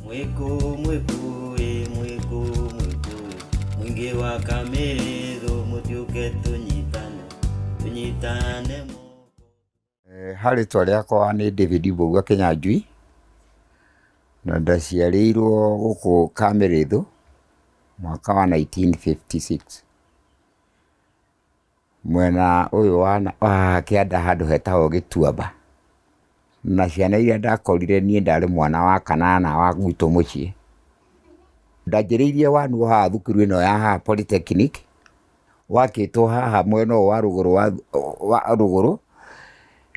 Mwĩkũ mwĩkũ ĩ mwĩkũ mwĩkũ ĩ mũingĩ wa Kamĩrĩthũ mũtiũke tũnyitane tũnyitane moko. Ha rĩtwa rĩakwa nĩ David Mbũgua Kĩnyanjui, na ndaciarĩirwo gũkũ Kamĩrĩthũ mwaka wa 1956. Mwena ũyũ wa kĩanda handũ hetagwo Gĩtuamba. Na ciana iria ndakorire niĩ ndarĩ mwana wa kanana wa gwitũ mũciĩ. Ndanjĩrĩirie one o haha thukuru ĩno ya haha Polytechnic, wakĩtwo haha mwena ũyũ wa rũgũrũ wa rũgũrũ,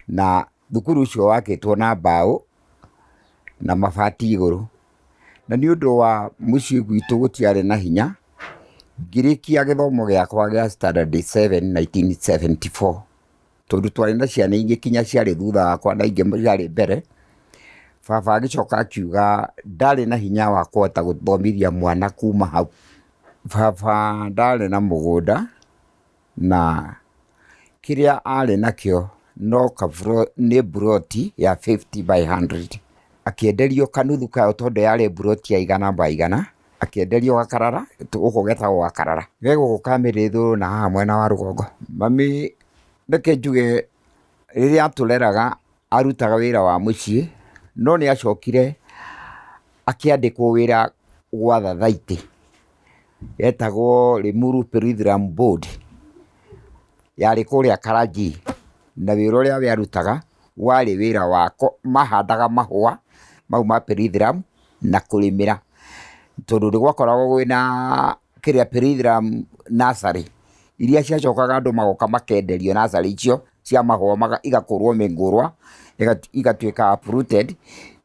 na thukuru ũcio wakĩtwo na mbaũ na mabati igũrũ. Na nĩ ũndũ wa mũciĩ gwitũ gũtiarĩ na hinya, ngĩrĩkia gĩthomo gĩakwa gĩa standard seven 1974. Tondũ twarĩ na ciana ingĩ nginya ciarĩ thutha wakwa na ingĩ ciarĩ mbere, baba agĩcoka akiuga ndarĩ na hinya wa kũhota gũthomithia mwana kuma hau. Baba ndarĩ na mũgũnda, na kĩrĩa arĩ nakĩo no nĩ mburoti ya fifty by hundred. Akĩenderio kanuthu kayo tondũ yarĩ mburoti ya igana by igana, akĩenderio gakarara, gũkũ getagwo gakarara. Ge gũkũ Kamĩrĩthũ na haha mwena wa rũgongo. Mami reke njuge rĩrĩa atũreraga arutaga wĩra wa mũciĩ, no nĩ acokire akĩandĩkwo wĩra gwa thathaitĩ, yetagwo Limuru Pilgrim Board, yarĩ kũrĩa Karanjii, na wĩra ũrĩa we arutaga warĩ wĩra wa mahandaga mahũa mau ma pilgrim na kũrĩmĩra, tondũ nĩ gwakoragwo kwĩna kĩrĩa pilgrim nursery, iria ciacokaga andũ magoka makenderio nursery icio cia mahũa igakũrwo mĩngũrwa, igatuĩka uprooted,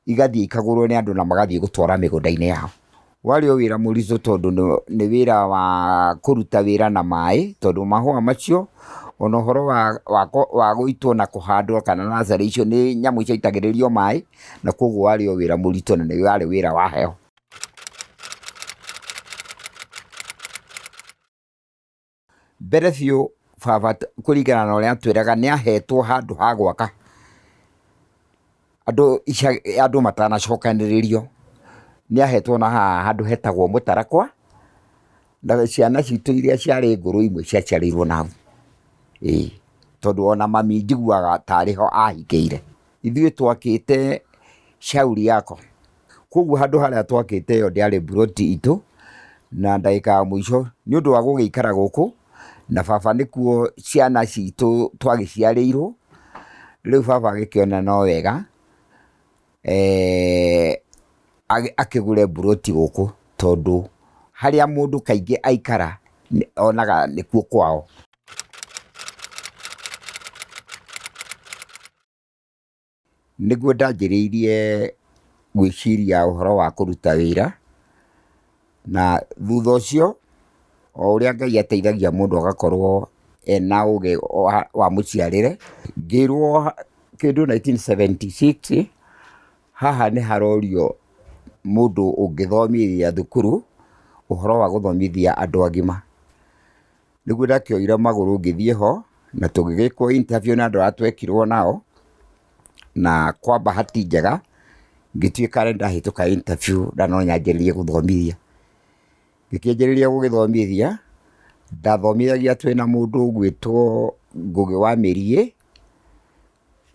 igathiĩ ikagũrwo nĩ andũ na magathiĩ gũtwara mĩgũnda-inĩ yao. Warĩ o wĩra mũritũ tondũ nĩ wĩra wa kũruta wĩra na maĩ, tondũ mahũa macio ona ũhoro wa gũitwo na kũhandwo kana nursery icio nĩ nyamũ ciaitagĩrĩrio maĩ, na koguo warĩ o wĩra mũritũ na nĩ warĩ wĩra wa heho. Mbere biũ baba kũringana na ũrĩa atwĩraga nĩ ahetwo handũ ha gwaka, andũ andũ matanacokanĩrĩrio, nĩ ahetwo na haha handũ hetagwo mũtarakwa, na ciana citũ iria ciarĩ ngũrũ imwe ciaciarĩirwo na hau, ĩĩ tondũ ona mami njiguaga tarĩ ho ahikĩire. Ithuĩ twakĩte shauri yako. Koguo handũ harĩa twakĩte ĩyo ndĩarĩ mburoti itũ, na ndagĩka ya mũico nĩ ũndũ wa gũgĩikara gũkũ, na baba nĩkuo ciana citũ twagĩciarĩirwo, rĩu baba agĩkĩona no wega akĩgũre mburoti gũkũ, tondũ harĩa mũndũ kaingĩ aikara onaga nĩkuo kwao. Nĩguo ndanjĩrĩirie gwĩciria ũhoro wa kũruta wĩra, na thutha ũcio, o ũrĩa Ngai ateithagia mũndũ agakorwo ena ũgĩ wa mũciarĩre, ngĩrwo kĩndũ 1976 haha nĩ harorio mũndũ ũngĩthomithia thukuru, ũhoro wa gũthomithia andũ agima. Nĩguo ndakĩoire magũrũ ngĩthiĩ ho, na tũgĩgĩkwo interview na andũ arĩa twekirwo nao, na kwa bahati njega, ngĩtuĩka nĩ ndahĩtũka interview na no nyanjĩrĩrie gũthomithia. Ngĩkĩanjĩrĩria gũgĩthomithia, ndathomithagia twĩna mũndũ ũgwĩtwo Ngũgĩ wa Mĩriĩ,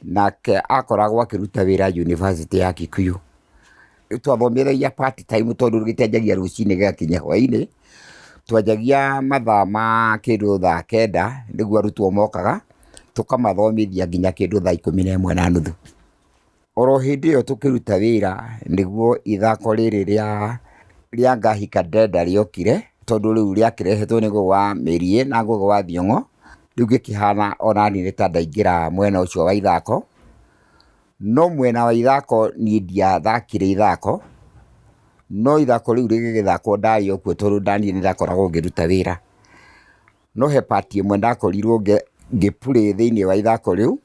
nake akoragwo akĩruta wĩra yunibacĩtĩ ya Kikuyu. Twathomithagia part time tondũ gĩtianjagia rũcinĩ gĩgakinya hwainĩ, twanjagia mathaa ma kĩndũ thaa kenda nĩguo arutwo mokaga, tũkamathomithia nginya kĩndũ thaa ikũmi na ĩmwe na nuthu. Oro hĩndĩ ĩyo tũkĩruta wĩra nĩguo ithako rĩrĩ rĩa Ngahi Kandenda rĩokire, tondũ rĩu rĩakĩrehetwo nĩ Ngũgĩ wa Mĩriĩ na Ngũgĩ wa Thiong'o, rĩu ngĩkĩhana onaniĩ nĩ ta ndaingĩra mwena ũcio wa ithako, no mwena wa ithako niĩ ndiathakire ithako, no ithako rĩu rĩgĩgĩthakwo ndarĩ o kuo tondũ naniĩ nĩ ndakoragwo ngĩruta wĩra. No he part ĩmwe ndakorirwo ngĩ play thĩiniĩ wa ithako rĩu,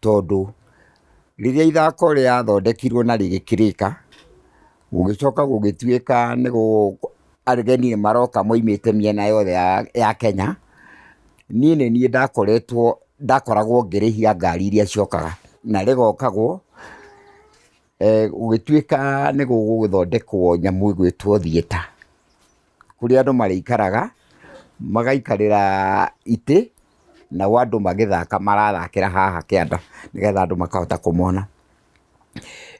tondũ rĩrĩa ithako rĩathondekirwo na rĩgĩkĩrĩka, gũgĩcoka gũgĩtuĩka nĩ ageni nĩ maroka maumĩte mĩena yothe ya Kenya, niĩ nĩ niĩ ndakoretwo ndakoragwo ngĩrĩhia ngari iria ciokaga, na rĩgokagwo. Gũgĩtuĩka nĩ gũgũthondekwo nyamũ ĩgwĩtwo theatre, kũrĩa andũ marĩikaraga, magaikarĩra itĩ, nao andũ magĩthaka marathakĩra haha kĩanda, nĩgetha andũ makahota kũmona.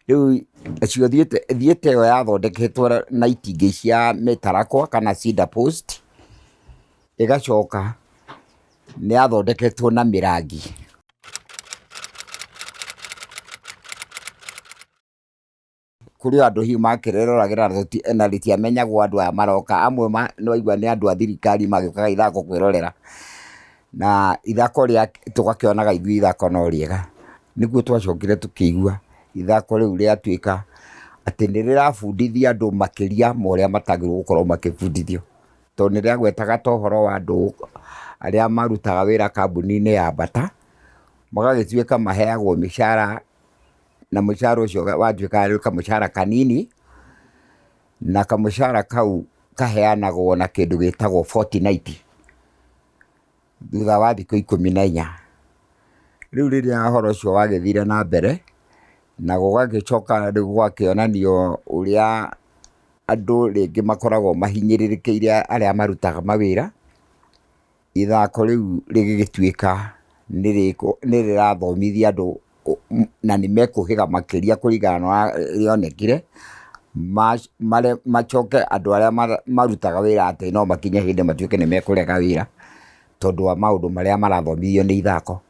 Rĩu nacio theatre ĩyo yathondeketwo na itingĩ cia mĩtarakwa kana cedar post, ĩgacoka nĩ yathondeketwo na mĩrangi. Kũrĩ andũ hihi makĩrĩroragĩra na rĩtiamenyagwo andũ aya maroka, amwe nĩ waigua nĩ andũ a thirikari magĩũkaga ithako kwĩrorera, na ithako rĩa tũgakĩonaga ithuĩ ithako no rĩega. Nĩguo twacokire tũkĩigua ithako rĩu rĩatuĩka atĩ nĩ rĩrabundithia andũ makĩria ma ũrĩa matagĩrĩirwo gũkorwo makĩbundithio. Tondũ nĩ rĩagwetaga ta ũhoro wa andũ arĩa marutaga wĩra kambuni-inĩ ya Bata, magagĩtuĩka maheagwo mĩcara na mũcara ũcio watuĩkaga nĩ kamũcara kanini, na kamũcara kau kaheanagwo na kĩndũ gĩtagwo fortnight, thutha wa thikũ 14. Rĩu rĩrĩa ũhoro ũcio wagĩthire na mbere, na gũgagĩcoka rĩu gũgakĩonanio ũrĩa andũ rĩngĩ makoragwo mahinyĩrĩrĩkĩire arĩa marutaga mawĩra, ithako rĩu rĩgĩgĩtuĩka nĩ rĩrathomithia andũ na nĩ mekũhĩga makĩria kũringana na ũrĩa rĩonekire, macoke andũ arĩa marutaga wĩra atĩ no makinye hĩndĩ matuĩke nĩ mekũrega wĩra, tondũ wa maũndũ marĩa marathomithio nĩ ithako.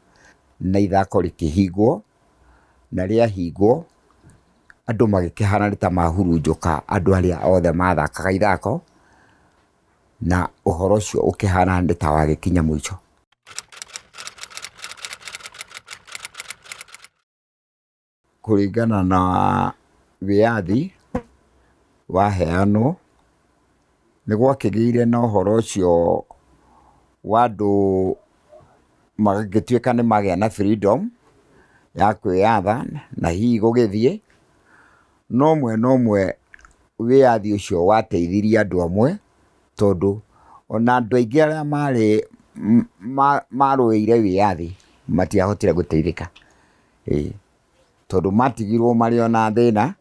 Na ithako rĩkĩhingwo, na rĩahingwo, andũ magĩkĩhana nĩ ta mahurunjũka andũ arĩa othe mathakaga ithako, na ũhoro ũcio ũkĩhana nĩ ta wagĩkinya mũico. Kũringana na wĩyathi waheanwo, nĩ gwakĩgĩire na ũhoro ũcio wa andũ magĩtuĩka nĩ magĩa na freedom ya kwĩyatha na hihi gũgĩthiĩ, no mwena ũmwe wĩyathi ũcio wateithirie andũ amwe, tondũ ona andũ aingĩ arĩa marĩ marũĩire wĩyathi matiahotire gũteithĩka. Ĩĩ, tondũ matigirwo marĩ o na thĩna,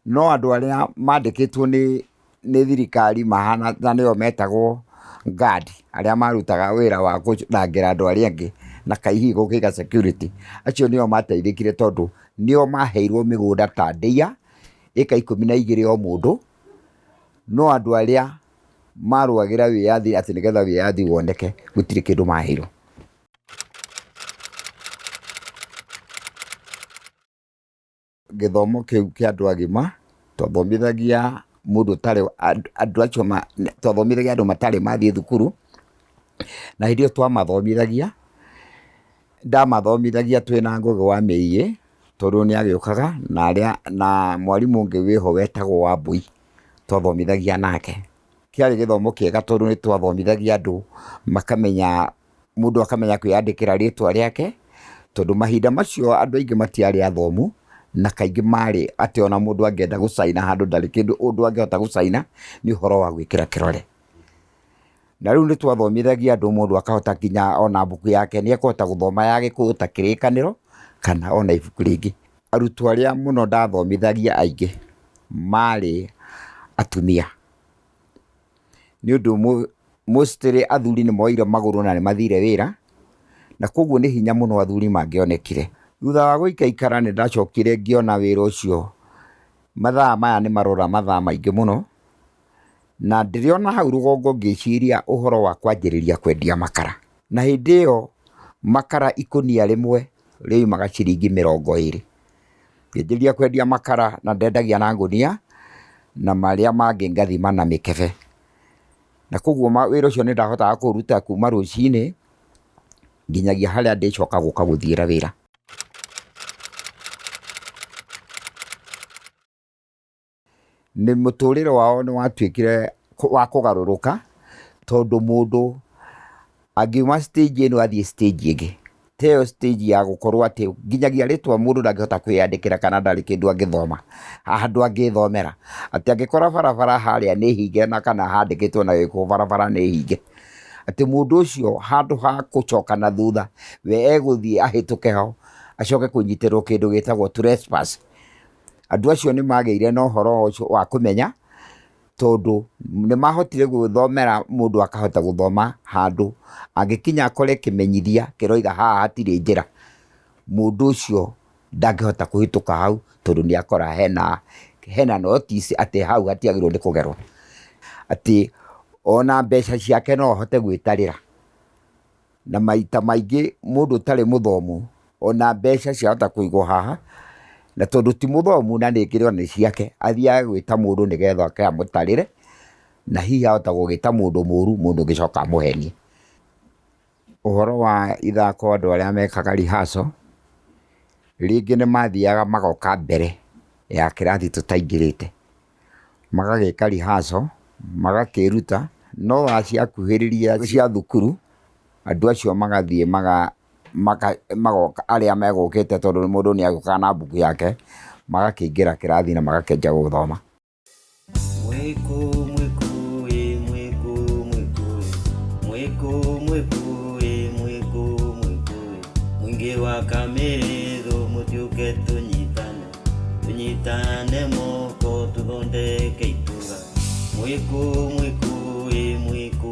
no andũ arĩa mandĩkĩtwo nĩ nĩ thirikari mahana ta nĩo metagwo guard, arĩa marutaga wĩra wa kũrangĩra andũ arĩa angĩ na hihi gũkĩiga security, acio nĩo mateithĩkire tondũ nĩo maheirwo mĩgũnda ta ndĩa, ĩka 12 o mũndũ, no andũ arĩa marũagĩra wĩyathi atĩ nĩgetha wĩyathi woneke gũtirĩ kĩndũ maheirwo. Gĩthomo kĩu kĩa andũ agima, twathomithagia mũndũ ũtarĩ, andũ acio twathomithagia andũ matarĩ mathiĩ thukuru, na hĩndĩ ĩyo twamathomithagia, ndamathomithagia twĩna Ngũgĩ wa Mĩiĩ, tondũ nĩ agĩũkaga na arĩa na mwarimũ ũngĩ wĩho wetagwo Wambũi, twathomithagia nake. Kĩarĩ gĩthomo kĩega tondũ nĩ twathomithagia andũ makamenya mũndũ akamenya kwĩyandĩkĩra rĩtwa rĩake, tondũ mahinda macio andũ aingĩ matiarĩ athomu, na kaingĩ marĩ atĩ ona mũndũ angĩenda gũcaina handũ ndarĩ kĩndũ ũndũ angĩhota gũcaina, nĩ ũhoro wa gwĩkĩra kĩrore. Na rĩu nĩ twathomithagia andũ mũndũ akahota nginya ona mbuku yake nĩ ekũhota gũthoma ya gĩkũyũ ta kĩrĩkanĩro, kana ona ibuku rĩngĩ. Arutwo arĩa mũno ndathomithagia aingĩ, marĩ atumia. Nĩ ũndũ mostly athuri nĩ moire magũrũ na nĩ mathire wĩra, na koguo nĩ hinya mũno athuri mangĩonekire. Thutha wa gũikaikara nĩ ndacokire ngĩona wĩra ũcio mathaa maya nĩ marora mathaa maingĩ mũno, na ndĩrĩ ona hau rũgongo ngĩciria ũhoro wa kwanjĩrĩria kwendia makara. Na hĩndĩ ĩyo makara ikũnia rĩmwe rĩaumaga ciringi 20. Ngĩanjĩrĩria kwendia makara na ndendagia na ngũnia, na marĩa mangĩ ngathima na mĩkebe. Na koguo wĩra ũcio nĩ ndahotaga kũũruta kuma rũcinĩ nginyagia harĩa ndĩcoka gũka gũthiĩra wĩra. Nĩ mũtũrĩre wao nĩ watuĩkire wa kũgarũrũka, tondũ mũndũ angiuma stage ĩno athiĩ stage ĩngĩ, ta ĩyo stage ya gũkorwo atĩ nginyagia rĩtwa mũndũ ndangĩhota kwĩyandĩkĩra kana ndarĩ kĩndũ angĩthoma, handũ angĩthomera, atĩ angĩkora barabara harĩa nĩ hinge na kana handĩkĩtwo na gĩkũyũ barabara nĩ hinge, atĩ mũndũ ũcio handũ ha gũcoka na thutha, we egũthiĩ ahĩtũke ho, acoke kũnyitĩrwo kĩndũ gĩtagwo trespass. Andũ acio nĩ magĩire na ũhoro ũcio wa kũmenya, tondũ nĩ mahotire gwĩthomera mũndũ akahota gũthoma handũ, angĩkinya akore kĩmenyithia kĩroiga haha hatirĩ njĩra, mũndũ ũcio ndangĩhota kũhĩtũka hau tondũ nĩ akora hena notice atĩ hau hatiagĩrĩirwo nĩ kũgerwo. Atĩ ona mbeca ciake no ahote gwĩtarĩra. Na maita maingĩ mũndũ ũtarĩ mũthomu, ona mbeca ciahota kũigwo haha, na tondũ ti mũthomu na rĩngĩ ona nĩ ciake, athiaga gwĩta mũndũ nĩgetha oke amũtarĩre, na hihi ahota gũgĩta mũndũ mũru, mũndũ ũngĩcoka amũhenie. Ũhoro wa ithako andũ arĩa mekaga rehearsal, rĩngĩ nĩ mathiaga magoka mbere ya kĩrathi tũtaingĩrĩte, magagĩka rehearsal, magakĩruta, no ciakuhĩrĩria cia thukuru, andũ acio magathiĩ magoka arĩa megũkĩte tondũ mũndũ nĩ agĩũkaga na mbuku yake, magakĩingĩra kĩrathi na magakĩanjia gũthoma. Mwĩkũ mwĩkũ ĩ mwĩkũ mwĩkũ ĩ mwĩkũ mwĩkũ ĩ mwĩkũ mwĩkũ ĩ mũingĩ wa Kamĩrĩthũ mũtiũke tũnyitane tũnyitane moko tũthondeke itũra mwĩkũ mwĩkũ ĩ mwĩkũ